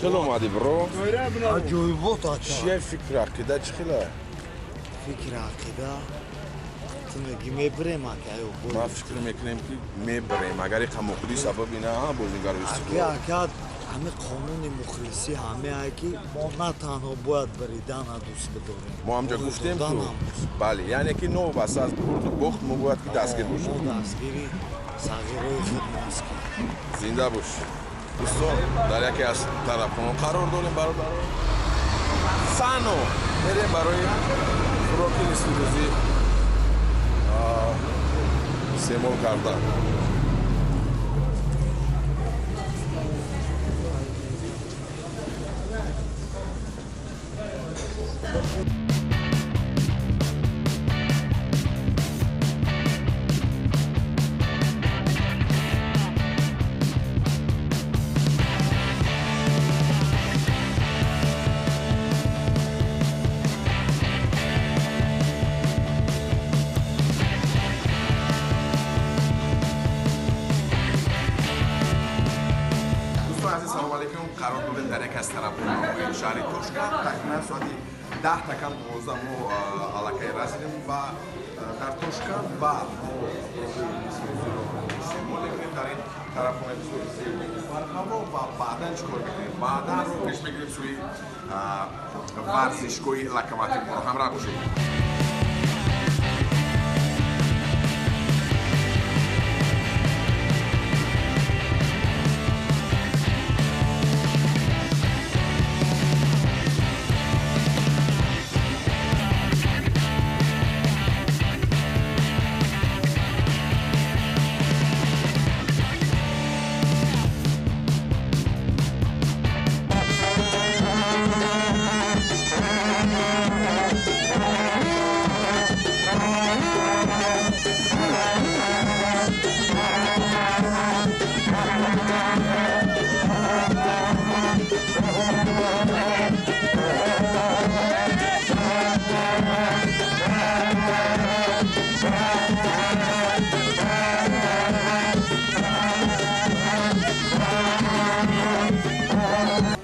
Хеле омадӣ, бро. Аҷоибот, ака. Чия фикр, ақида чӣ хела? Фикр, ақида, ту мегӣ мебирем, ака, ё бой? Ман фикр мекунем, ки мебарем, агар иқа мухлис сабаби на бозигаро Ака, Истиқлол. Ака, ҳами қонуни мухлисӣ ҳаме ай, ки мо на танҳо бояд баридана дӯст бидорем. Мо ҳамҷа гуфтем ку. Доданам дӯст. Бале, яъне ки новобаста аз бурду бохт мо бояд ки дастгир бошем. Мо дастгири сағирои худмост ки. Зинда бош. Дӯстон, дар яке аз тарабхонаҳо қарор дорем, бародарон. Сано мерем барои хӯроки нисфирӯзӣ истеъмол кардан. Дӯстон азиз, салому алейкум. Қарор дорем дар яке аз тарабхонаҳои шаҳри Тошканд. Тақрибан соати 9:50 мо аллакай расидем ва дар Тошканд ва мо хӯроки истеъмол мекунем дар ин тарабхонаи бисёр зебо барҳаво. Ва баъдан чӣ кор мекунем? Баъдан ро пеш мегирем сӯи варзишгоҳи Локомотив. Моро ҳамроҳ бошед.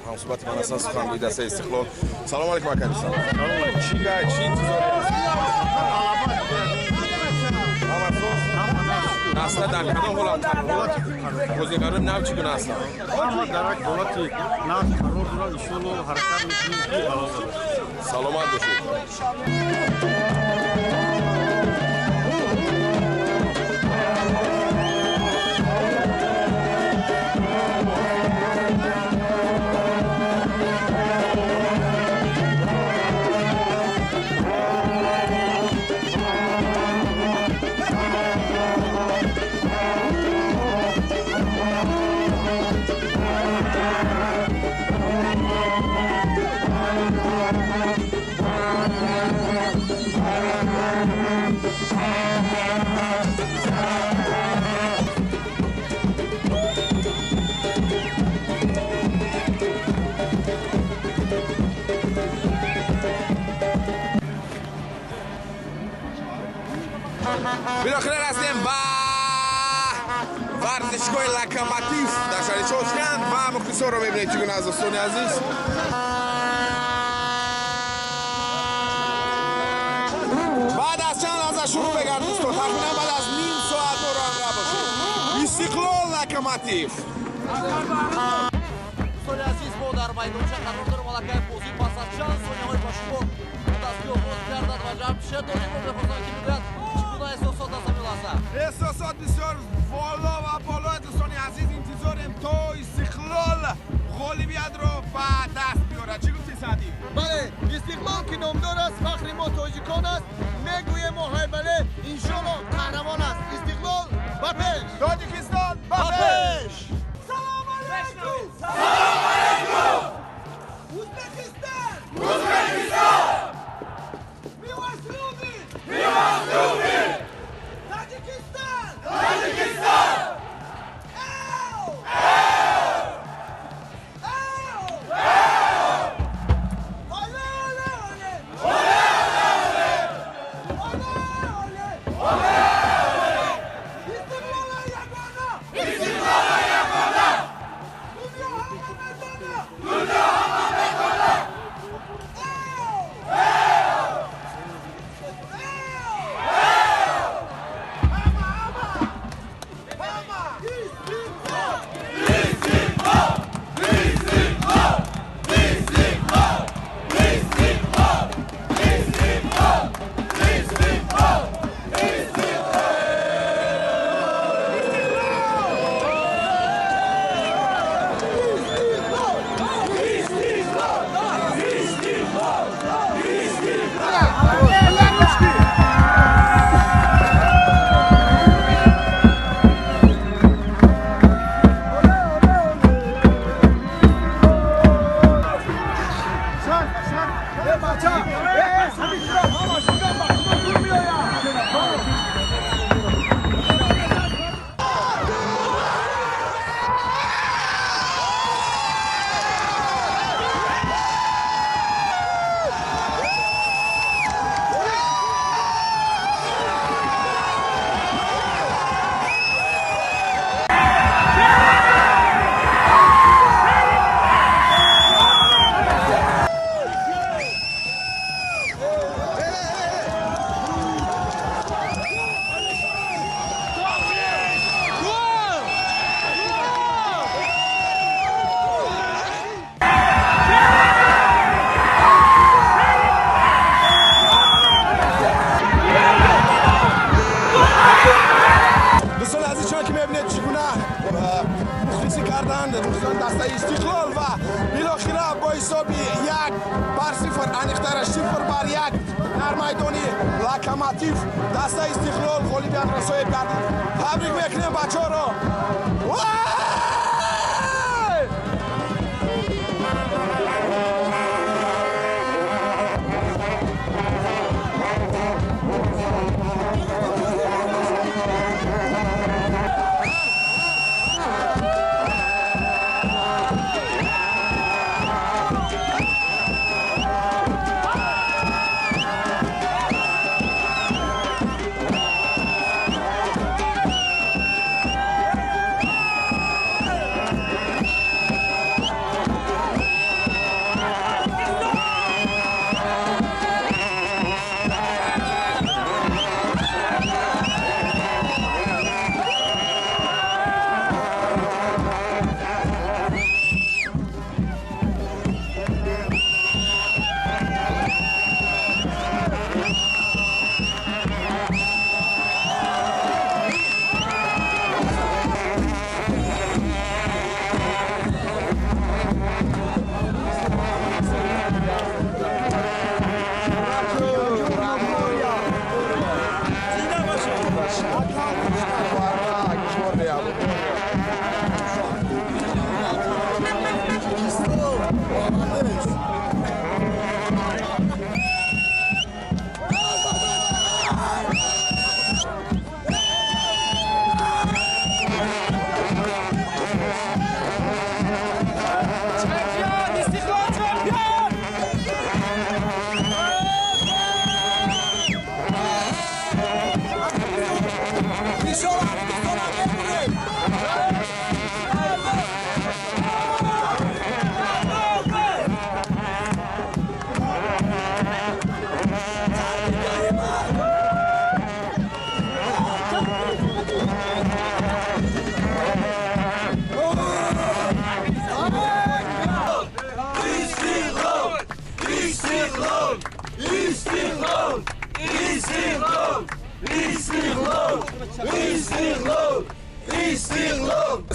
Ҳамсӯҳбати ман ҳастан сухангӯи дастаи Истиқлол. Салому алейкум, ака. Чӣ га, чӣ интизор? Даста дар кадом ҳолат қарор дорад? Бозигарони нав чӣ гуна ҳастанд? Ҳама дар як ҳолати нав қарор дорад. Иншоалло, ҳаракат мекунем, ки ғалаба барем. Саломат бошед. Билохира расидем ба варзишгоҳи Локомотив дар шаҳри Тошканд ва мухлисонро мебинед, чӣ гуна аз, дӯстони азиз. Баъд аз чанд лаҳза шурӯъ мегардад, дӯстон, тахминан баъд аз ним соат. Моро ҳамроҳ бошед. Истиқлол, Локомотив. Дӯстони азиз, мо дар майдонча қарор дорем. Аллакай бозӣ пас аз чанд сонияҳои ба шумор дастгӣ оғоз гардад ва Ҷамшед Олимро мехостам, ки бигӯяд, чӣ гуна эҳсосот аст ҳамин лаҳза. Эҳсосот бисёр воло ва боло, дӯстони азиз. Интизорем, то Истиқлол ғолибиятро ба даст биёрад. Чӣ гуфти, Саъдӣ? Бале, Истиқлол ки номдор аст, фахри мо тоҷикон аст, мегӯем мо ҳай, бале, иншолло, қаҳрамон аст. Истиқлол, ба пеш! Тоҷикистон, ба пеш! Салом алейкум! Салом алейкум! Узбекистон! Узбекистон! Мы вас любим! Мы вас любим! Таджикистан! Таджикистан! Эу! Эу! Эу! Оле, оле, оле! Оле, оле, оле! Оле, оле! Истиқлола ягона! Истиқлола ягона! Дунё ҳама медонад! Ҳисоби 1-0, аниқтараш 0-1 дар майдони Локомотив дастаи Истиқлол ғолибиятро соҳиб гардид. Табрик мекунем бачаҳоро.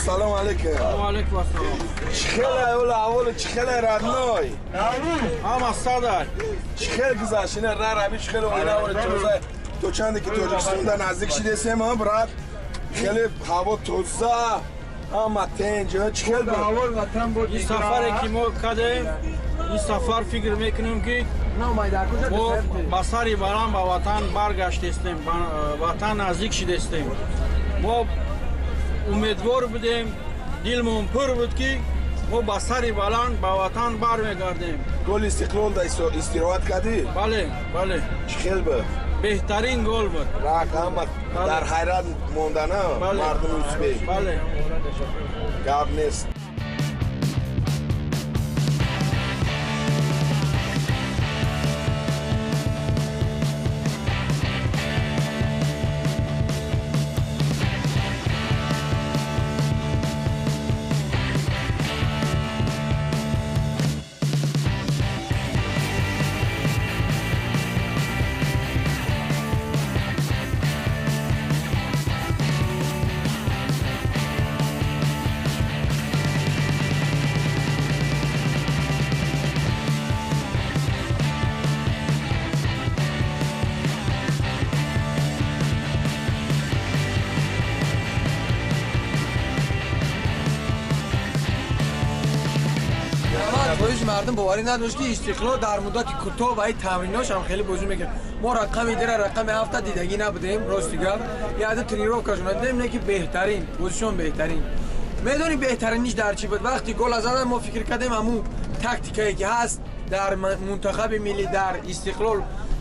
Салом алейкум. Ва алейкум ассалом. Чихел ола авол чихел родной. Ҳама садай. Чихел гузашт ина раби чихел оина вол тоза. То чанде ки Тоҷикистон да наздик шидесем, а брат. Хеле ҳаво тоза. Ҳама тенҷ, чихел буд. Ин сафаре ки мо кардем, ин сафар фикр мекунем ки мо ба сари баланд ба ватан баргаштестем, ба ватан наздик шидестем. Мо умедвор будем, дилмон пур буд ки мо ба сари баланд ба ватан бармегардем. Голи Истиқлол да истироҳат кардӣ? Бале, бале. Чихел буд? Беҳтарин гол буд. Рак ҳама дар ҳайрат мондана мардуми узбек. Бале. Гап нест. Мардум боварӣ надошт ки Истиқлол дар муддати кӯтоҳ ва ин тамринҳош ҳам хеле бозӣ мекард. Мо рақами дира рақами ҳафта дидагӣ набудем, рости гап. Яъне тренировкашон дидем, не ки беҳтарин, бозишон беҳтарин. Медонӣ беҳтариниш дар чӣ буд? Вақти гола задан мо фикр кардем ҳамун тактикае ки ҳаст дар мунтахаби миллӣ, дар Истиқлол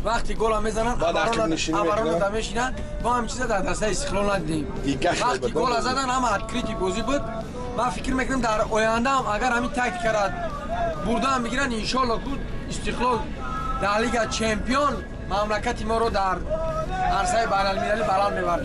вақти гола мезананд, оборона мешинанд, мо ҳам чиза дар дастаи Истиқлол надидем. Вақти гола задан ҳама открытый бозӣ буд. Ман фикр мекунам дар оянда ҳам агар ҳамин тактикара бурдан бигиранд, иншоалло буд Истиқлол дар лига чемпион мамлакати моро дар арсаи байналмилалӣ баланд мебард.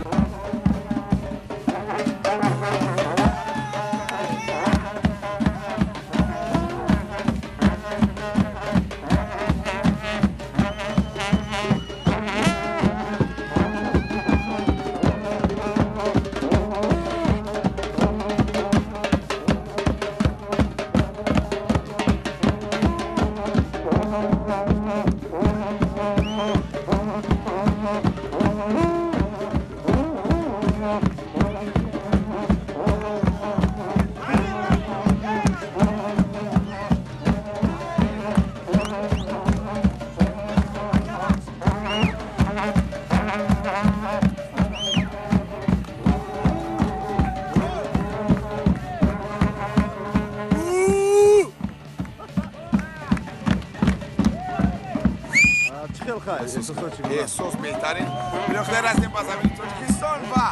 Хай, эҳсосот чӣ гуна? Эҳсос беҳтарин. Билохира расидем ба замини Тоҷикистон ва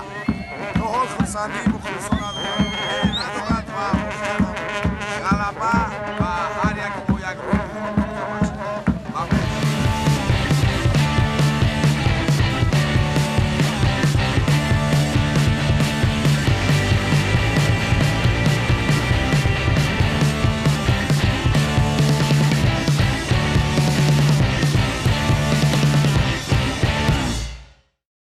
то ҳол хурсандии мухлисон аз